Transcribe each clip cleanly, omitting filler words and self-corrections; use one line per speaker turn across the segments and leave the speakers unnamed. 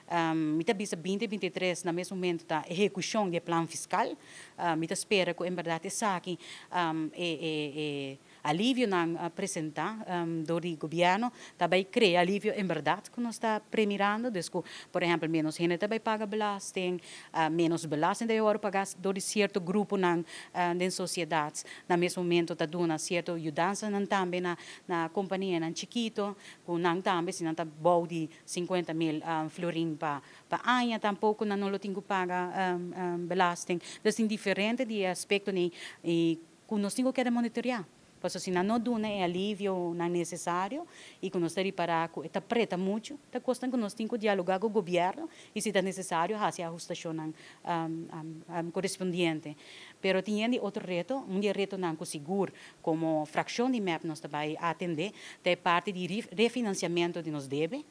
Mi ta bisa 2023 na mes momento ta ehekushon di plan fiskal. Mi ta spera ku en berdat esaki e alivionan presentá dor di gobièrnu ta bai krea alivio en berdat ku nos ta premirando. Dus ku, por ehèmpel, ménos hende ta bai paga belasting, ménos belasting ta bai wòrdu pagá dor di sierto gruponan den sosiedat. Na mes momento ta duna sierto yudansanan tambe na kompanianan chikito, ku nan tambe si nan ta bou di 50.000 florin pa aña tampoko nan no lo tin ku paga belasting. Dus tin diferente di aspektonan i ku nos tin ku keda monitoreá. Pasobra si nan no duna e alivionan nesesario i ku nos ta ripará ku e ta preta muchu, ta kosnan ku nos tin ku dialogá ku gobièrnu i si ta nesesario hasi ahustashonnan korespondiente. Pero tin yen di otro reto, un di e retonan ku sigur komo frakshon di MEP nos ta bai atendé ta e parti di refinansiamentu di nos debe.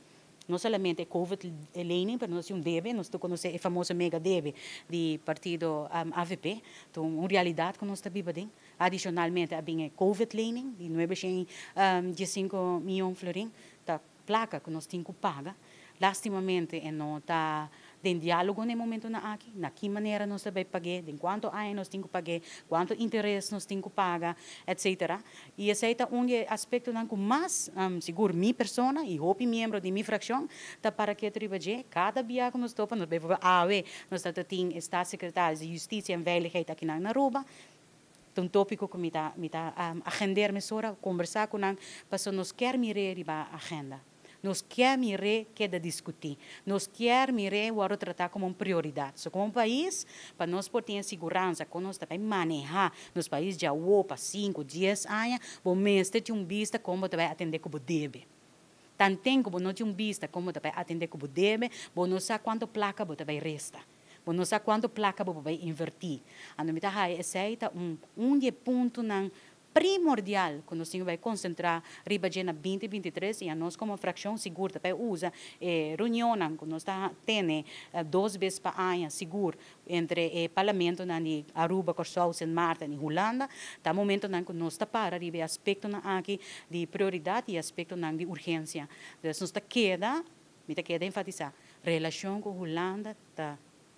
No solamente e Covid lening, pero nos tin un debe, nos tur konosé e famoso mega debe di partido avp, ta un realidat ku nos ta biba den. Adishonalmente a bin e Covid lening di 915 mion florin, ta plaka ku nos tin ku paga. Lastimamente e no ta den diálogo na e momentonan aki, na ki manera nos ta bai pag'é, den kuantu aña nos tin ku pag'é, kuantu interes nos tin ku paga, etsetera. I esei ta un di e aspektonan ku mas sigur mi persona i hopi miembro di mi frakshon ta para ketu riba dje. Kada bia ku nos topa, nos bai awe nos ta tin e staatssecretaris di Justitie en Veiligheid akinan na Aruba, ta un tópiko ku mi ta agendeer mesora, kombersá ku nan, pasobra nos kier mir'é riba agenda. Nos kier mir'é keda diskutí. Nos kier mir'é wòrdu tratá komo un prioridat. So, komo un pais, pa nos por tin siguransa ku nos ta bai manehá nos pais djawo pa 5, 10 aña, bo mester tin un bista kon bo ta bai atendé ku bo debe. Tanten ku bo no tin un bista kon bo ta bai atendé ku bo debe, bo no sa kuantu plaka bo ta bai resta. Bo no sa kuantu plaka bo bai invertí. Anto mi ta haya esei ta un di e puntonan primordial ku nos tin ku bai konsentrá riba dje na 2023 i anos komo frakshon sigur ta bai usa e reunionnan ku nos ta tene dos bes pa aña sigur entre e parlamentonan di Aruba, Kòrsou, Sint Maarten i Hulanda, ta momentonan ku nos ta para riba e aspektonan aki di prioridat i aspektonan di urgensia. Dus nos ta keda, mi ta keda enfatisá, relashon ku Hulanda ta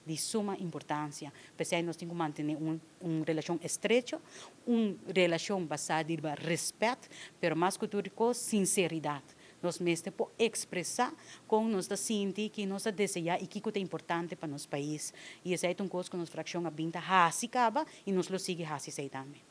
di suma importansia. P'esei nos tin ku mantené un relashon estrecho, un relashon basá riba rèspèt, pero mas ku tur kos, sinseridat. Nos mester por ekspresá kon nos ta sinti, kiko nos ta deseá i kiko ta importante pa nos pais. I esei ta un kos ku nos frakshon a bin ta hasi kaba i nos lo sigui hasi esei tambe.